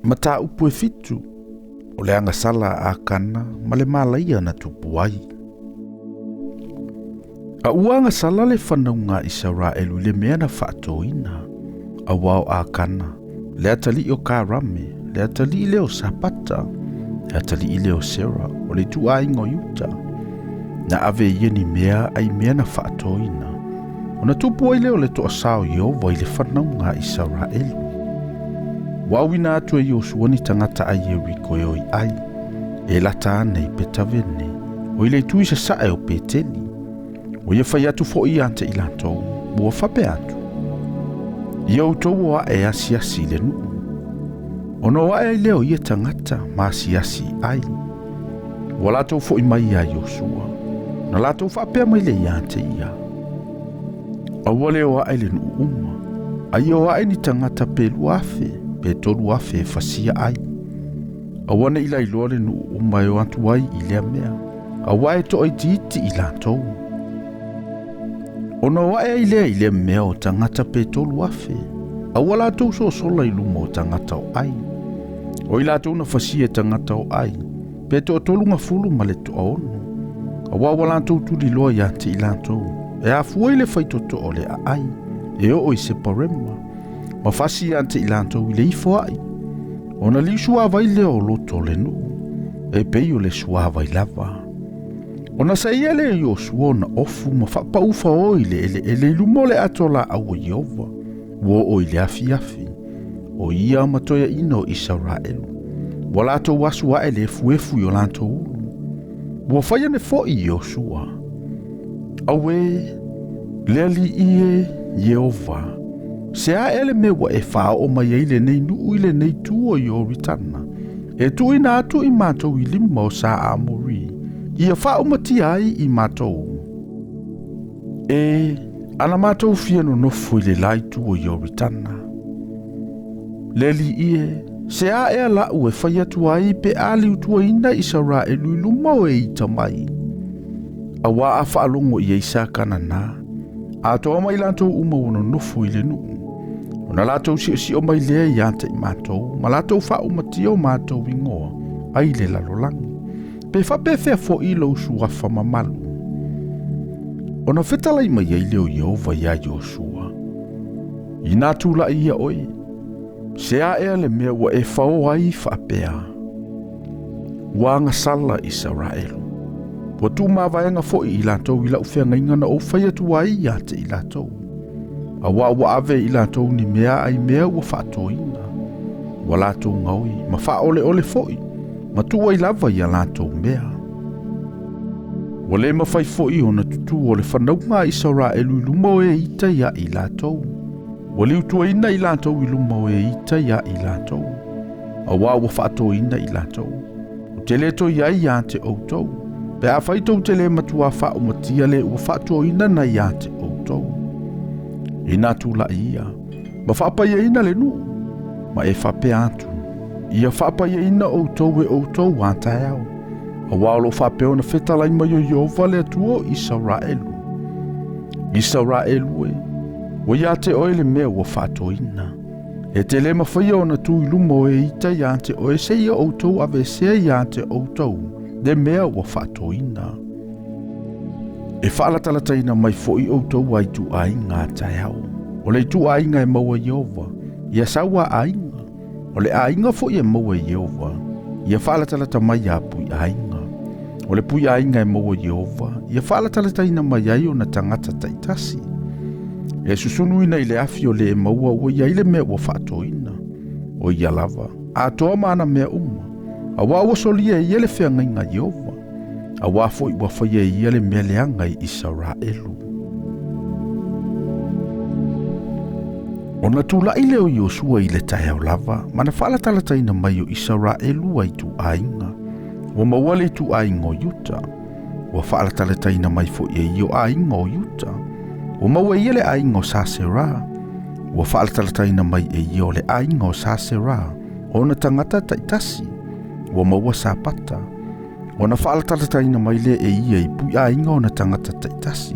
Mataupu e 7, o le agasala a Akana ma le malaia na tupu ai. A ua agasala le fanauga a Isaraelu i le mea na faatoina, auā o Akana, le atalii o Karame, le atalii lea o Sapata, le atalii lea o Sera, o le ituaiga o Iuta, na ave e ia ni mea ai mea na faatoina, ona tupu ai lea o le toasā o Ieova i le fanauga a Isaraelu. Ua auina atu e Iosua ni tagata ai Ieriko e o i Ai, e lata ana i Petavene, o i le itu i sasae o Peteli. Ua ia fai atu foi ia te i latou, ua faapea atu, Ia outou o ae e asiasi i le nuu. Ona o ae ai lea o ia tagata ma asiasi i Ai. Ua latou foi mai iā Iosua, na latou faapea mai lea ia te ia, Aua le o ae i le nuu uma, a ia o ae ni tagata pe 2,000, pe 3,000 e fasia ai. Aua ne i lailoa le nuu uma e o atu ai i lea mea, auā e toaitiiti i latou. Ona o ae ai lea i lea mea o tagata pe 3,000, a ua latou sosola i luma o tagata o Ai. O i latou na fasia e tagata o Ai, pe 36, auā ua latou tuliloa ia te i latou, e afua i le faitotoa o le aai, e oo i Separema, ma fasi ia te i latou i le ifo ai. Ona liu suavai lea o loto o le nuu, e pei o le suavai lava. Ona saia lea o Iosua ona ofu ma faapau fao i le eleele i luma o le ato laau o Ieova, ua oo i le afiafi, o ia ma toeaina o Isaraelu. Ua latou asu ae le efuefu i o latou ulu. Ua fai ane foi Iosua, Auē, le Alii e, Ieova, se a ea le mea ua e faaoo mai ai lenei nuu i lenei itu o Ioritana, e tuuina atu i matou i lima o sa Amori, ia faaumatia ai i matou. E, ana matou fia nonofo i le la itu o Ioritana. Le Alii e, se a ea laʻu e fai atu ai pe a liutuaina Isaraelu i luma o e ita mai. Auā a faalogo i ai sa Kanana, atoa ma i latou uma ua nonofo i le nuu, ona latou siosio mai lea ia te i matou, ma latou faaumatia o matou igoa ai le lalolagi. Pe faapefea foi lou suafa mamalu. Ona fetalai mai ai lea o Ieova iā Iosua, Inā tulai ia oe, se a ea le mea ua e fao ai faapea, ua agasala Isaraelu. Ua tuumavaega foi i latou i lau feagaiga na ou fai atu ai ia te i latou. Auā ua ave i latou ni mea ai mea ua faatoina. Ua latou gaoi ma faaoleole foi, ma tuu ai lava ia latou mea. Ua le mafai foi ona tutū o le fanauga a Isaraelu i luma o e ita ia i latou. Ua liutuaina i latou i luma o e ita ia i latou, auā ua faatoina i latou. Ou te le toe i ai ia te outou, pe afai tou te le matuā faaumatia le ua faatoina na ia te outou. Inā tulai ia, ma faapaiaina le nuu, ma e faapea atu, Ia faapaiaina outou e outou a taeao, auā o lo o faapea ona fetalai mai o Ieova le Atua o Isaraelu. Isaraelu e, ua ia te oe le mea ua faatoina. E te le mafaia ona tu i luma o e ita ia te oe seia outou aveesea ia te outou le mea ua faatoina. E faalatalataina mai foi outou a ituaiga a taeao. O le ituaiga e maua e Ieova, ia sau a aiga. O le aiga foi e maua e Ieova, ia faalatalata mai a puiaiga. O le puiaiga e maua e Ieova, ia faalatalataina mai ai ona tagata taitasi. E susunuina i le afi o le e maua ua i ai le mea ua faatoina. O ia lava, atoa ma ana mea uma, auā ua solia e ia le feagaiga a Ieova, auā foi ua faia e ia le mea leaga i Isaraelu. Ona tulai lea o Iosua i le taeao lava, ma na faalatalataina mai o Isaraelu a ituaiga. Ua maua le ituaiga o Iuta. Ua faalatalataina mai foi e ia o aiga o Iuta. Ua maua e ia le aiga o Sasera. Ua faalatalataina mai e ia o le aiga o Sasera, ona tagata taitasi. Ua maua Sapata. Ona faalatalataina mai lea e ia i puiaiga ona tagata taitasi.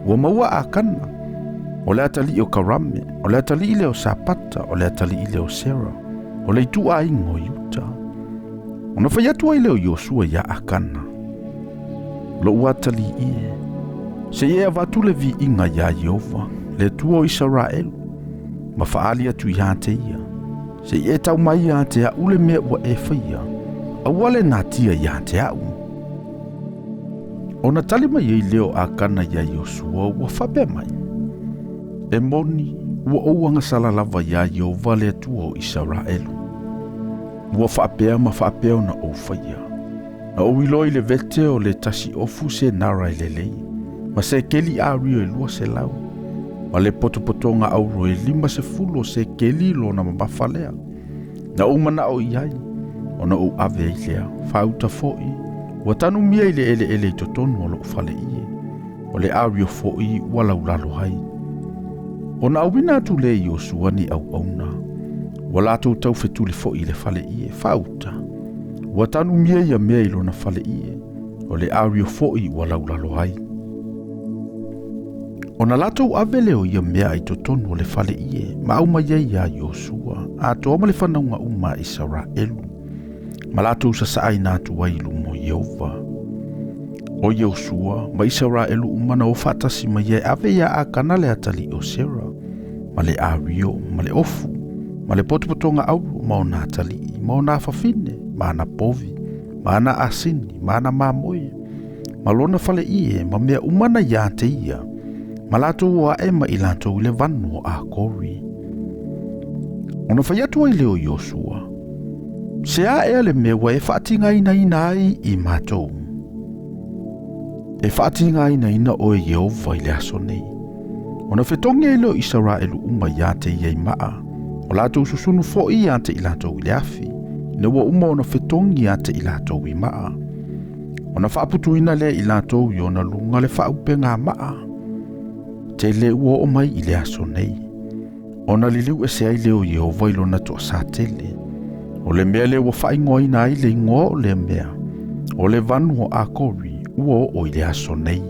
Ua maua Akana, o le atalii o Karame, o le atalii lea o Sapata, o le atalii lea o Sera. O le ituaiga o Iuta. Ona fai atu ai lea o Iosua iā Akana, Lo'u atalii e, se i e avatu le viiga iā Ieova, le Atua o Isaraelu, ma fa'aali atu iā te ia, se i e tau mai iā te a'u le mea ua e faia, aua le natia iā te a'u. Ona tali mai ai lea o Akana iā Iosua ua faapea mai, E moni, ua ou agasala lava iā Ieova le Atua o Isaraelu. Ua faapea ma faapea ona ou faia. Na ou iloa i le vete o le tasi ofu senara e lelei, ma sekeli ario e 200, ma le potopotoga auro e 50 o sekeli lona mamafa lea. Na ou mana'o i ai, ona ou ave ai lea, faauta fo'i, ua tanumia i le eleele i totonu o lo'u faleie, o le ario fo'i ua laulalo ai. Ona auina atu lea i Iosua ni auauna, ua latou taufetuli fo'i i le faleie, faauta, ua tanumia ia mea i lona faleie, o le ario fo'i ua laulalo ai. Ona latou ave lea o ia mea i totonu o le faleie, ma aumai ai iā Iosua, atoa ma le fanauga uma a Isaraelu, ma latou sasa'aina atu ai i luma o Ieova. O Iosua ma Isaraelu uma na o fa'atasi mai ai e ave iā Akana le atalii o Sera, ma le ario, ma le ofu, ma le potopotoga auro, ma ona atalii, ma ona afafine, ma ana povi, ma ana asini, ma ana mamoe, ma lona faleie, ma mea uma na iā te ia, ma latou o a'e ma i latou i le vanu o Akori. Ona fai atu ai lea o Iosua, Se a ea le mea ua e fa'atigainaina ai i matou? E fa'atigainaina oe e Ieova i le aso nei. Ona fetogi ai lea o Isaraelu uma iā te ia i ma'a, o latou susunu fo'i iā te i latou i le afi, ina ua uma ona fetogi iā te i latou i ma'a. Ona fa'aputuina lea e i latou i ona luga le fa'aupegama'a tele ua oo mai i le aso nei. Ona liliu ese ai lea o Ieova i lona to'asā tele. O le mea lea ua fa'aigoaina ai le igoa o lea mea, o le vanu o Akori, ua oo i le aso nei.